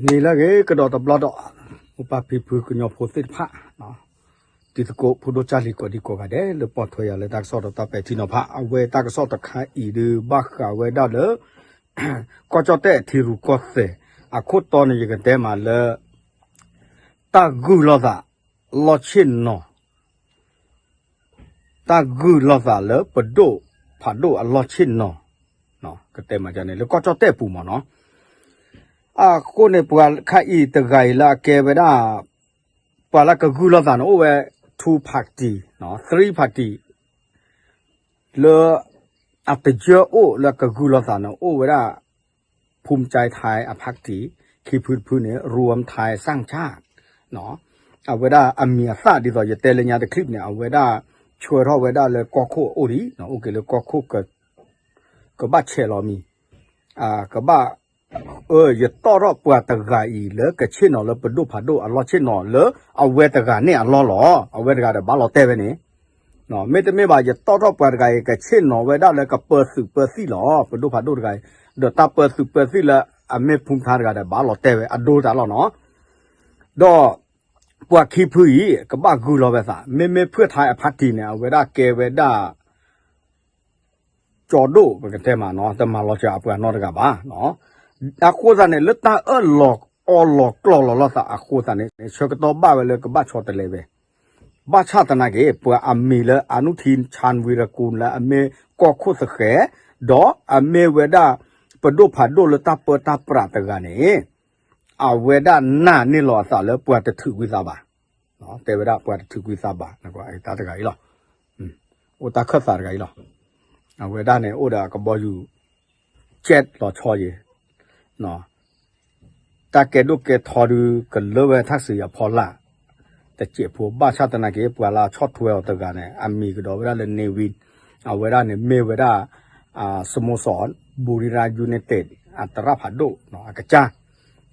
မ့ၢ်လၢအဂ့ၤကဒီးတဘျီဒီး မိၢ်ပၢ်ဖံဖုကညီဖိသ့ၣ်တဖၣ် တံၤသကိးဖိဒိၣ်ကၢ်လံၤကိးဒံကိးဂၤဒဲး လၢပိာ်ထွဲယၤလၢတၢ်ကစီၣ်ဒီးတၢ်ပဲာ်ထံနီၤဖး အဝဲတၢ်ကစီၣ်တခါအံၤဒုး ဘၣ်ဃးဝဲဒၣ်လၢ ကီၢ်ကၠီၣ်တဲၣ်ထံရူၢ်ကီၢ်သဲး အခိၣ်တီန့ၣ် ယကတဲမးလၢ တၢ်ဂုၢ်လိာ်သး လီၢ်ဆ့ၣ်နီၤ တၢ်ဂုၢ်လိာ်သးလၢပဒိၣ်ဖးဒိၣ်အလီၢ်ဆ့ၣ်နီၤ ကတဲမးန့ၣ် လၢကီၢ်ကၠီၣ်တဲၣ်ပူၤမးနီၤ. အဃိန့ၣ် ပှၤခါအံၤတဂၤအံၤလၢအကဲဝဲဒၣ် ပှၤလၢကဂုၢ်လိာ်သးန့ၣ် အိၣ်ဝဲ two party, three party လၢ အတယၢၢ်အိၣ်လၢကဂုၢ်လိာ်သးန့ၣ် အိၣ်ဝဲဒၣ် ภูมิใจไทย အ party, ခံဖုတဖုန့ၣ် รวมไทยสร้างชาติ အဝဲဒၣ်အမံၤအသၣ်ဒ်သိးယတဲလၢညါတချံၣ်န့ၣ် အဝဲဒၣ်ဆှၢထီၣ်ဝဲဒၣ်လၢကီၢ်ခိၣ်အအိၣ်ဒံး အိၣ်က့ၤလၢကီၢ်ခိၣ် ကဘၣ်ဆဲးလီၤမံၤ ကဘၣ် အၢ ယတီၣ်ထီၣ်ပှၤတဂၤအံၤလၢကဆ့ၣ်နီၤလၢပဒိၣ်ဖးဒိၣ်အလီၢ်ဆ့ၣ်နီၤလၢအဝဲတဂၤန့ၣ်အလီၢ်လီၤ. အဝဲတဂၤဒီးဘၣ်လီၤတဲာ်ဝဲန့ၣ် မ့တမ့ၢ်ဘၣ် ယတီၣ်ထီၣ်ပှၤတဂၤအံၤကဆ့ၣ်နီၤဝဲဒၣ်လၢကပၢသုးပၢသံၣ်လီၤ. ပဒိၣ်ဖးဒိၣ်တဂၤအံၤ ဒီးတၢ်ပၢသုးပၢသံၣ်လၢအမ့ၢ်ဖုမထါတဂၤဒီးဘၣ်လီၤတဲာ်ဝဲအဒိတၢ်လီၢ်နီၤ. ဒီး ပှၤခံဖုအံၤ ကဘၣ်ဂုၢ်လီၤဝဲသး မ့မ့ၢ်ဖုၣ်ထါအ party န့ၣ် အဝဲဒၣ်ကဲဝဲဒၣ် ကၠီဒိၣ် ပကတဲမးနီၤ တမၤလီၤစှၤအပှၤနီတဂၤဘၣ်. အဃိသတးန့ၣ် လၢတၢ်အၢၣ်လီၤအီလီၤကျီၢ်လီၤလိာ်သးအဃိသတးန့ၣ် ဆၢကတီၢ်ဘၣ်ဝဲလၢကဘၣ်ဆီတလဲဝဲ ဘၣ်ဆၣ်သနာ်က့ ပှၤအမံၤလၢ အနုထံၣ် ชาญวีรกูล လၢအမ့ၢ်ကီၢ်ခိၣ်သဃဲၤ ဒီးအမ့ၢ်ဝဲဒၣ် ပဒိၣ်ဖးဒိၣ်လၢတၢ်ပၢတၢ်ပြးတဂၤန့ၣ် အဝဲဒၣ်နာ်န့ၢ်လီၤအသးလၢပှၤတထုးကွံာ်သးဘၣ် တဲဝဲဒၣ်ပှၤတထုးကွံာ်သးဘၣ် တၢ်တဂၤအံၤလီၤ. အိၣ်တၢ်ခၢၣ်သးတဂၤအံၤလီၤ. အဝဲဒၣ်န့ၣ် အိၣ်ဒီးအကဘီယူၤ ကၠဲးလီၤဆီယံၤ တၢ်ကဲဒိၣ်ကဲထီဒုးကလၢဝဲထၣ်စံးယၤဖီလာ် တစဲးဖိ ဘၣ်ဆၣ်သနာ်က့ ပှၤလၢအဆီၣ်ထွဲအီၤတဂၤန့ၣ် အမံၤကဒီးဝဲဒၣ်လၢ Nevin အဝဲဒၣ်န့ၣ်မ့ၢ်ဝဲဒၣ် စမိၣ်စီၣ် ဘူရံရါ ယူန့တ့း အသရၣ်ဖးဒိၣ် အကစၢ်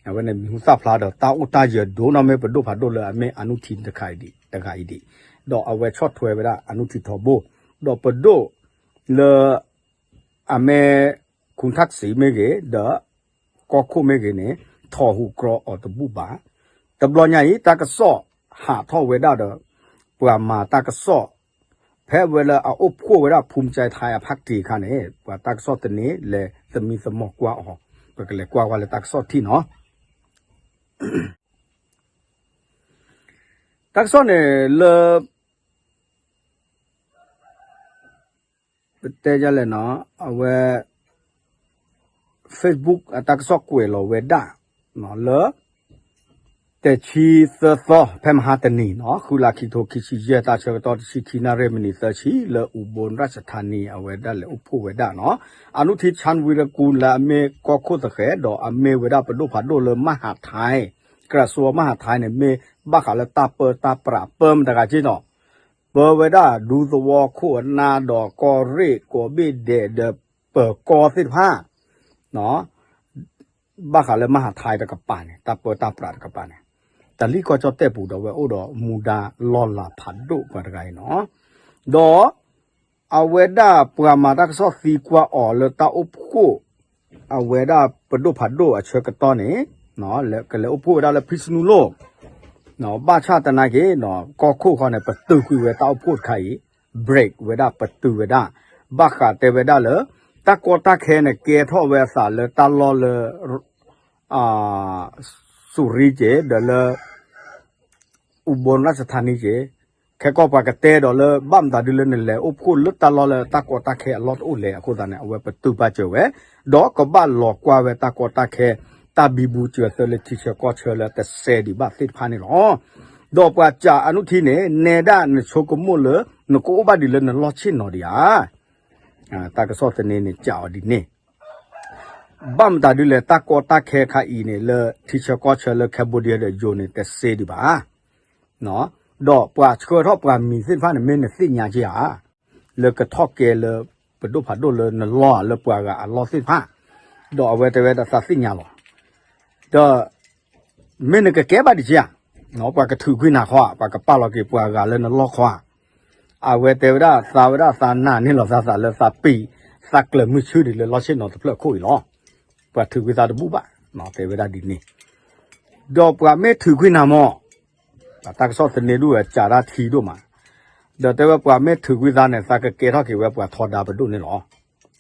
အဝဲန့ၣ်မံၤဟူသၣ်ဖျါဒီးတၢ်အိၣ်တၢ်ယၢၤဒိၣ်နီၢ်မ့ၢ်ပဒိၣ်ဖးဒိၣ်လၢအမ့ၢ် အနုထံၣ် တဂၤအံၤဒံး ဒီးအဝဲဆီၣ်ထွဲဝဲဒၣ် အနုထံၣ်ထီဘိ ဒီးပဒိၣ်လၢ အမ့ၢ် ခူၣ်ထၣ်စံး မ့ၢ်ဂ့ၤ ဒီး ကီၢ်ခိၣ်မ့ၢ်ဂ့ၤန့ၣ် ထီၣ်ဟူးကြီအီၤတဘူၣ်ဘၣ်. တဘျီညါအံၤ တၢ်ကစီၣ်ဟးထီၣ်ဝဲဒၣ်ဒီး ပှၤမၤတၢ်ကစီၣ် ဖဲဝဲလၢအအိၣ်ဖှိၣ်ဝဲဒၣ် ภูมิใจไทย အဖးတံၢ်အခါန့ၣ် ပှၤတၢ်ကစီၣ်သန့လဲၤသမံသမိးကွၢ်အီၤ ပကလဲၤကွၢ်ဝဲလၢတၢ်ကစီၣ်ထံၣ်နီၤ တၢ်ကစီၣ်န့ၣ်လၢ ပတဲဒ်လဲၣ်နီၤ အဝဲ Facebook အတၢ်ကစီၣ်ကွဲးလီၤဝဲဒၣ် လၢ တဆံသၢသီ ဖဲမဟါတနံၤနီၤ ဃုလါခံကထိခံဆံယဲၢ် တၢ်ဆၢကတီၢ်တဆံခံနၣ်ရံၣ်မံးနံးသၢဆံ လၢ อุบลราชธานี အဝဲဒၣ်လဲၤအိၣ်ဖှိၣ်ဝဲဒၣ်နီၤ အနုထံၣ် ชาญวีรกูล လၢအမ့ၢ်ကီၢ်ခိၣ်သဃဲၤ ဒီးအမ့ၢ်ဝဲဒၣ်ပဒိၣ်ဖးဒိၣ်လၢ มหาดไทย กระทรวงมหาดไทย န့ၣ် မ့ၢ်ဘၣ်ဃးလၢတၢ်ပၢတၢ်ပြးပၢမတၤဂၤက့နီၤ ပၢဝဲဒၣ်ဒူသဝီခိၣ်အနါဒီးကီၢ်ရ့ၣ်ကိးဘ့ၣ်ဒဲးဒီးပၢၤကီၢ်သ့ၣ်တဖၣ် ဘၣ်ဃးလၢ มหาดไทย တကပၤန့ၣ် တၢ်ပၢတၢ်ပြးတကပၤန့ၣ် တၢ်လံၣ်ကီၢ်ကၠီၣ်တဲၣ်ပူၤဒီးဝဲအိၣ်ဒီးမူဒါလီၢ်လၤဖးဒိၣ်ပှၤတဂၤအံၤနီၤ ဒီး အဝဲဒၣ်ပှၤမၤတၢ်ကစီၣ်သံကွၢ်အီၤလၢတၢ်အိၣ်ဖှိၣ် အဝဲဒၣ်ပဒိၣ်ဖးဒိၣ်အဆၢကတီၢ်န့ၣ် ကလဲၤအိၣ်ဖှိၣ်ဝဲဒၣ်လၢ ဖံးစနူလိၣ် ဘၣ်ဆၣ်သနာ်က့ ကီၢ်ခိၣ်ဃီန့ၣ် ပတုာ်ကွံာ်ဝဲတၢ်အိၣ်ဖှိၣ်တခါအံၤ break ဝဲဒၣ်ပတုာ်ဝဲဒၣ် ဘၣ်ဃးတဲဝဲဒၣ်လၢ တၢ်ကီတၢ်ခဲန့ၣ် ကဲထီၣ်ဝဲအသးလၢတၢ်လီၢ်လၢ စူၤရံက့ၤ ဒီးလၢ อุบลราชธานีက့ၤ ခဲကီၢ်ပှၤကတဲဒီးလၢ ဘၣ်မတၤဒုလၢနလဲၤအိၣ်ဖှိၣ်လၢတၢ်လီၢ်လၢတၢ်ကီတၢ်ခဲအလီၢ်တအိၣ်လဲၣ်အဃိသတးန့ၣ် အဝဲပတုာ်ပာ်စၢၤဝဲ ဒီးကဘၣ်လီၤကွၢ်ဝဲတၢ်ကီတၢ်ခဲ တၢ်ဘံဘူစၢၤသၢလၢထံဆၢကီၢ်ဆၢလၢတစဲဒံးဘၣ်သ့ၣ်တဖၣ်န့ၣ်လီၤ. ဒီးပှၤစံးအနုထံၣ်န့ၣ် နဲဒၣ်နဆိကမိၣ်လၢ နကအိၣ်ဘၣ်ဒံးလၢနလီၢ်ဆ့ၣ်နီၤဒံးဧါ တၢ်ကစီၣ်သန့န့ၣ် စံးအီၤဒ်န့ၣ် ဘၣ်မတၤဒုလဲၣ် တၢ်ကီတၢ်ခဲခါအံၤန့ၣ် လၢထံဆၢကီၢ်ဆၢလၢ Cambodia ဒီး ယိၤန့ၣ် တစ့ဒံးဘၣ်. ဒီးပှၤဆှၢထီၣ်ပှၤမံၤသ့ၣ်တဖၣ်န့ၣ် မ့ၢ်နသ့ၣ်ညါက့ဧါ လၢကထီၣ်ကဲလၢ ပဒိၣ်ဖးဒိၣ်လၢနလီၢ်ဧါ လၢပှၤဂၤအလီၢ်သ့ၣ်တဖၣ်, ဒီးအဝဲတဲဝဲဒၣ်သးသ့ၣ်ညါလီၤ. ဒီး မ့ၢ်နကကဲဘၣ်ဒံးက့ဧါ, ပှၤကထုးကွံာ်နၤခီဧါ, ပှၤကပာ်လီၤက့ၤပှၤဂၤလၢနလီၢ်ခီဧါ, အဝဲတဲဝဲဒၣ်သးဝဲဒၣ်သးနာ်န့ၢ်လီၤသးသးလၢသးပံး သးကျၢၤမုၢ်ဆူၣ်ဒံးလၢလီၢ်ဆ့ၣ်နီၤတဖျၢၣ်ခိၣ်အံၤလီၤ. ပှၤထုးကွံာ်သးတဘူၣ်ဘၣ်, တဲဝဲဒၣ်ဒ်န့ၣ်. ဒီးပှၤမ့ၢ်ထုးကွံာ်နၤမၢ်, တၢ်ကစီၣ်သန့ဒိၣ်ဝဲ ကးတၢ်ထံဒိၣ်မး, ဒီးတဲဝဲပှၤမ့ၢ်ထုးကွံာ်သးန့ၣ် သးကကဲထီၣ်က့ၤဝဲပှၤထီဒါပဒိၣ်န့ၣ်လီၤ.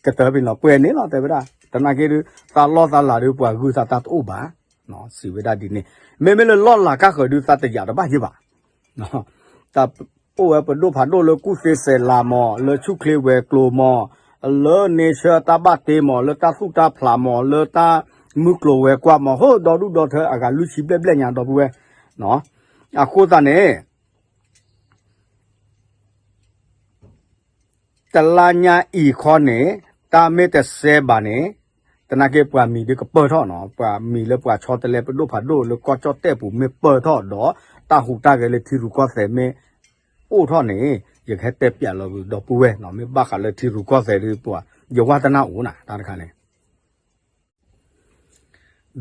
ကတၢၢ်ဖဲန့ၣ် ပှဲၤန့ၣ်လီၤ တဲဝဲဒၣ်, သနာ်က့ဒုး သးလီၢ်သးလၤဒုး ပှၤဂုာ်သးတၢ်တအိၣ်ဘၣ်, စံးဝဲဒၣ်ဒ်န့ၣ်, မ့မ့ၢ်လၢလီၢ်လၤကါဃၢၤဒုး သးတယာ်တဘၣ်ယ့ၢ်ဘၣ် တၢ်အိၣ်ဝဲပဒိၣ်ဖးဒိၣ်လၢကူၣ်သ့စဲးလၤမၢ်, လၢဆူၣ်ချ့ဝဲၤကျိၤမၢ်, လၢ nature တၢ်ဘၣ်တ့မၢ်, လၢတၢ်သူၣ်တၢ်ဖျးမၢ်, လၢတၢ်မုၢ်ကျိၤဝဲၤကွာ်မၢ်, ဟိဒီဒူၣ်ဒီထၢအဂၤလွံၢ်ဆံဘျဲၣ်ဘျဲၣ်ညါ ဒီပုၢ်ဝဲၢ်, အဃိသတးန့ၣ် တလါညါအံၤခီန့ၣ် တၢ်မ့ၢ်တစဲဘၣ်န့ၣ်, သနာ်က့ပှၤမံၤဒုးကပၢၢ်ထီၣ်နီၤ, ပှၤမံၤလၢပှၤဆီတလဲပဒိၣ်ဖးဒိၣ်လၢကီၢ်ကၠီၣ်တဲၣ်ပူၤမ့ၢ်ပၢၢ်ထီၣ်ဒီး တၢ်ဟူးတၢ်ဂဲၤလၢထံရူၢ်ကီၢ်သဲးမ့ၢ်အိၣ်ထီၣ်န့ၣ် ယကဟဲတဲပျးလီၤဒီပုၢ်ဝဲၢ်နီၤ, မ့ၢ်ဘၣ်ဃးလၢထံရူၢ်ကီၢ်သဲးဒုးပှၤ ယဝါသနၢ်အိၣ်နၤ တၢ်တခါန့ၣ်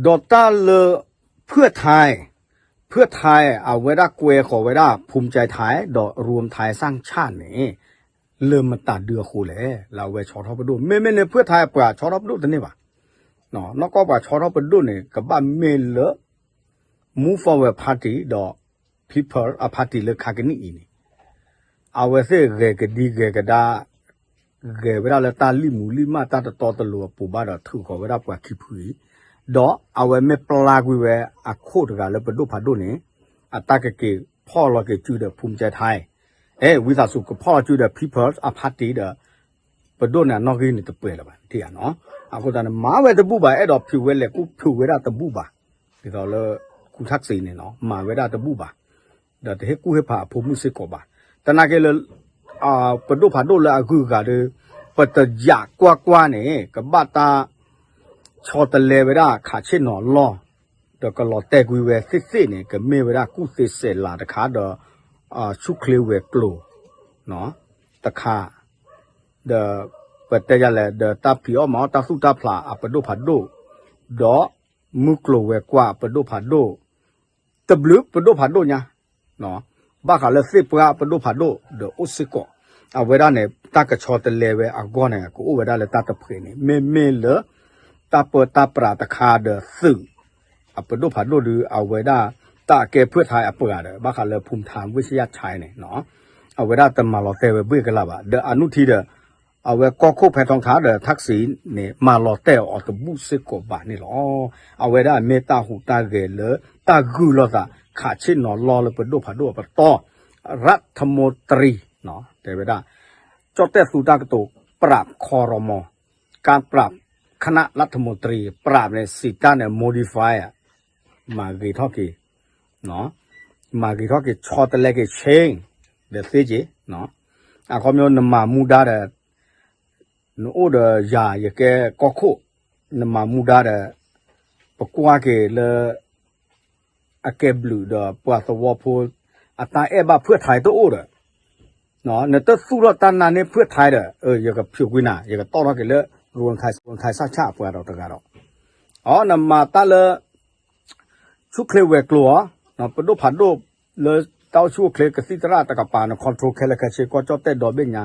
ဒီးတၢ်လၢ ဖုၣ်ထါ, ဖုၣ်ထါ အဝဲဒၣ်ကွဲဃီၤဝဲဒၣ် ဖူၣ်ကၠဲးထါ ဒီး ရူၣ်ထါစၣ်ဆၣ်န့ၣ် လၢမတၤဒုအဃိလဲၣ်, လၢအဝဲဆီထီၣ်ပဒိၣ်, မ့မ့ၢ်န့ၣ် ဖုၣ်ထါပှၤဆီထီၣ်ပဒိၣ်တန့ၢ်ဘၣ်, နီၢ်ကီၢ်ပှၤဆီထီၣ်ပဒိၣ်န့ၣ် ကဘၣ်မ့ၢ်လၢ Move Forward Party ဒီး People အ party လၢခါကနံၣ်အံၤန့ၣ် အဝဲသ့ၣ်ဂဲၤကဒံဂဲၤကဒါ, ဂဲၤဝဲဒၣ်လၢတၢ်လံၣ်မူလံၣ်မၢ်တၢ်တတီတလိၤအပူၤဘၣ်ဒီးထုးဃီၤဝဲဒၣ်ပှၤခံဖုအံၤ, ဒီးအဝဲမ့ၢ်ပျၢ်ကွံာ်ဝဲအခိၣ်တဂၤလၢပဒိၣ်ဖးဒိၣ်န့ၣ်, အတၢ်ကက့ၤဖီၣ်လီၤက့ၤစုဒီး ဖူၣ်ကၠဲးထါ, အဲ ဝံသးစူၤကဖီၣ်လီၤစုဒီး People အ party ဒီး ပဒိၣ်န့ၣ် အနီၣ်ဂံၢ်န့ၣ်တပှဲၤလၢၤဘၣ် ထံၣ်ဧါနီၤ, အဃိသတးန့ၣ် မၤဝဲတဘူၣ်ဘၣ်, အဲၣ်ဒိးဖုးဝဲလဲၤကူၣ်ဖုးဝဲဒၣ်တဘူၣ်ဘၣ်, ဒ်သိးလၢ ခူထၣ်စံန့ၣ်နီၤ မၤဝဲဒၣ်တဘူၣ်ဘၣ်, ဒီးတဟ့ၣ်ကူၣ်ဟ့ၣ်ဖးအဖိမုၣ်စ့ၢ်ကီးဘၣ်, သနာ်က့လၢ ပဒိၣ်ဖးဒိၣ်လၢအဂုၤအဂၤဒီး ပတယာ်ကွၢ်ကွၢ်န့ၣ် ကဘၣ်တၢ် ဆီတလဲဝဲဒၣ်ခးဆ့ၣ်နီၤလီၢ်, ဒီးကလီၤတဲာ်ကွံာ်ဝဲသ့ၣ်သ့ၣ်န့ၣ် ကမ့ၢ်ဝဲဒၣ်ကူၣ်သ့စဲးလၤတခါဒီး ဆူၣ်ချ့ဝဲၤကျိၤ တခါ, ဒီး ပတဲယၤလဲၣ် ဒီးတၢ်ဖံးအီၣ်မၤအီၣ်တၢ်သူၣ်တၢ်ဖျးအပဒိၣ်ဖးဒိၣ်, ဒီး မုၢ်ကျိၤဝဲၤကွာ်အပဒိၣ်ဖးဒိၣ်, တဘျုးပဒိၣ်ဖးဒိၣ်ညါ ဘၣ်ဃးလၢသ့ၣ်ပှၢ်ပဒိၣ်ဖးဒိၣ်ဒီးအိၣ်စ့ၢ်ကီး, အဝဲဒၣ်န့ၣ် တၢ်ကဆီတလဲဝဲအဂီၢ်န့ၣ် ကအိၣ်ဝဲဒၣ်လၢတၢ်တဖှဲးန့ၣ် မ့မ့ၢ်လၢ တၢ်ပၢတၢ်ပြးတခါဒီးသုး အပဒိၣ်ဖးဒိၣ်ဒီး အဝဲဒၣ် တၢ်အကဲဖုၣ်ထါအပှၤဒီး ဘၣ်ဃးလၢဖူၣ်ထါဝ့ၢ်ဆံယၣ်ဆဲးန့ၣ် အဝဲဒၣ်တမၤလီၤတဲာ်ဝဲဘှ့ၣ်ကလာ်ဘၣ် ဒီးအနုထံဒီး အဝဲကီၢ်ခိၣ်ဖဲထီထါဒီးထၣ်စံန့ၣ် မၤလီၤတဲာ်အီၤတဘူၣ်စ့ၢ်ကီးဘၣ်န့ၣ်လီၤ. အဝဲဒၣ်မ့ၢ်တၢ်ဟူးတၢ်ဂဲၤလၢတၢ်ဂုာ်လိာ်သး ခးဆ့ၣ်နီၤလီၢ်လၢပဒိၣ်ဖးဒိၣ်အပတီၢ် ရၣ်ထမူတရံ တဲဝဲဒၣ် ကၠီၣ်တဲၣ်သူတၢ်ကတိၤ ပြးခီရမီၤ ကါပြး ခနၣ်ရၣ်ထမူတရံ ပြးန့ၣ် စံးတၢ်န့ၣ် modify မၤဂ့ၤထီၣ်က့ၤ မၤဂ့ၤထီၣ်က့ၤ ဆီတလဲက့ၤ change ဒီးသ့က့ၤ အခီပညီနမၤမူဒါဒီး နအိၣ်ဒီးယၤ ယကဲကီၢ်ခိၣ် နမၤမူဒါဒီး ပကွၢ်က့ၤလၢ အကဲဘျုးဒီးပှၤသဝီဖိ အတၢ်အဲၣ်ဘၣ်ဖုၣ်ထါတအိၣ်ဒီး နတသူၣ်ထီၣ်တၢ်နာ်န့ၢ်ဖုၣ်ထါဒီး ယကဖျိးကွံာ်နၤ ယကတီၢ်ထီၣ်က့ၤလၢ ရူၢ်ထါစၣ်ဆၣ်အပှၤဒီးတဂၤဒီး အနမၤတၢ်လၢ ဆူၣ်ချ့ဝဲၤကျိၤဧါ, ပဒိၣ်ဖးဒိၣ်လၢတၢ်အိၣ်ဆူၣ်အိၣ်ချ့ကသံၣ်သရၣ်တကပၤ န control ခဲလၢာ်ခဲဆ့ ကီၢ်ကၠီၣ်တဲၣ်ဒီဘ့ၣ်ညါ,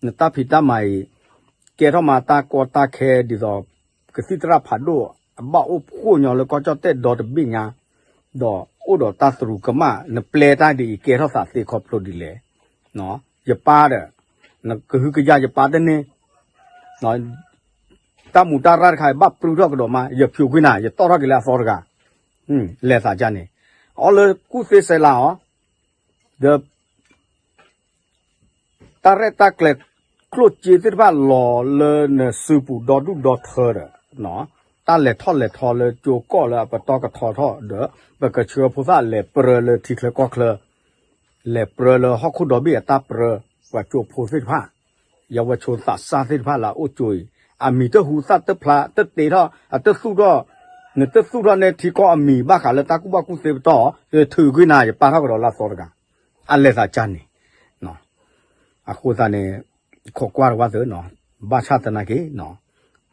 နတၢ်ဖံးတၢ်မၤအံၤ ကဲထီၣ်မးတၢ်ကီတၢ်ခဲဒ်သိး ကသံၣ်သရၣ်ဖးဒိၣ် အဘၣ်အိၣ်ဖှိၣ်ညီလၢကီၢ်ကၠီၣ်တဲၣ်ဒီတဘ့ၣ်ညါ, ဒီးအိၣ်ဒီးတၢ်သရူးကမၣ် နပျဲတၢ်ဒ်အံၤကဲထီၣ်သးသ့ခီဖျိဒ်လဲၣ်. ယပၢ်ဒီး နကဟုကယာ်ယပၢ်တန့ၢ် တၢ်မူးတၢ်ရၢ်တခါ ဘၣ်ပြုၢ်ထီၣ်ကဒီးမး ယဖျိးကွံာ်နၤ ယတီၢ်ထီၣ်က့ၤလၢအသီတဂၤ, လဲၤသးဒ်န့ၣ်, အီၤလၢကူၣ်သ့စဲးလၤအီၤ, ဒီး တၢ်ရဲၣ်တၢ်ကျဲၤ ကျိၣ်စ့သ့ၣ်တဖၣ်လီၤလၢနစုပူၤဒီဒူၣ်ဒီထၢဒီး တၢ်လဲၤထီၣ်လဲၤထီလၢကၠိကီၢ်လၢအပတီၢ်ကထီထီၣ်ဒီး ပကဆှၢဖိသၣ်လဲၤပြၢလၢထံချၢကီၢ်ချၢ လဲၤပြၢလၢဟီၣ်ခိၣ်ဒီဘ့ၣ်အတၢ်ပြၢ ပှၤကၠိဖိသ့ၣ်တဖၣ် ယဝဲဆိသးစၢ်သ့ၣ်တဖၣ်လၢအအိၣ်ကၠိအံၤ အမံၤတဟူသၣ်တဖျါတတ့ထီၣ် အတသူၣ်ထီၣ် နတသူၣ်ထီၣ်န့ၢ်ထံကီၢ်အမံၤဘၣ်ဃးလၢတၢ်ကူၣ်ဘၣ်ကူၣ်သ့ပတီၢ် ထုးကွံာ်နၤ ယပာ်ထီၣ်ကဒီးလၢအသီတဂၤ အလဲၤသးကၢ်န့ၣ် အဃိသတးန့ၣ် ခိးကွၢ်တဝၢ်သု ဘၣ်ဆၣ်သနာ်က့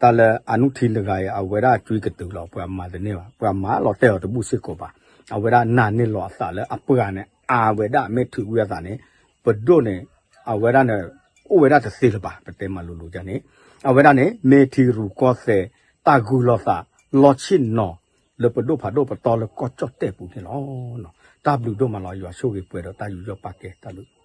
တၢ်လၢအနုထံတဂၤအံၤ အဝဲဒၣ်အကွံကတုၤလီၤ ပှၤမၤတန့ၢ်ဘၣ် ပှၤမၤလီၤတဲာ်အီၤတဘူၣ်စ့ၢ်ကီးဘၣ် အဝဲဒၣ်နာ်န့ၢ်လီၤအသးလၢအပှၤန့ၣ် အါဝဲဒၣ်မ့ၢ်ထုးကွံာ်အသးန့ၣ် ပဒိၣ်န့ၣ် အဝဲဒၣ်န့ၣ် အိၣ်ဝဲဒၣ်တသ့လၢၤဘၣ် ပတဲမၤလိၤလိၤဒ်န့ၣ် အဝဲဒၣ်န့ၣ် မ့ၢ်ထံရူၢ်ကီၢ်သဲး တၢ်ဂုာ်လိာ်သး လီၢ်ဆ့ၣ်နီၤ လၢပဒိၣ်ဖးဒိၣ်ပတီၢ်လၢကီၢ်ကၠီၣ်တဲၣ်ပူၤန့ၣ်လီၤ. တၢ်ဘျုးဒိၣ်မးလီၤ. ယွၤဆိၣ်ဂ့ၤပှဲၤဒီးတၢ်ယူးယီၣ်ပာ်ကဲတၢ်ဘျုး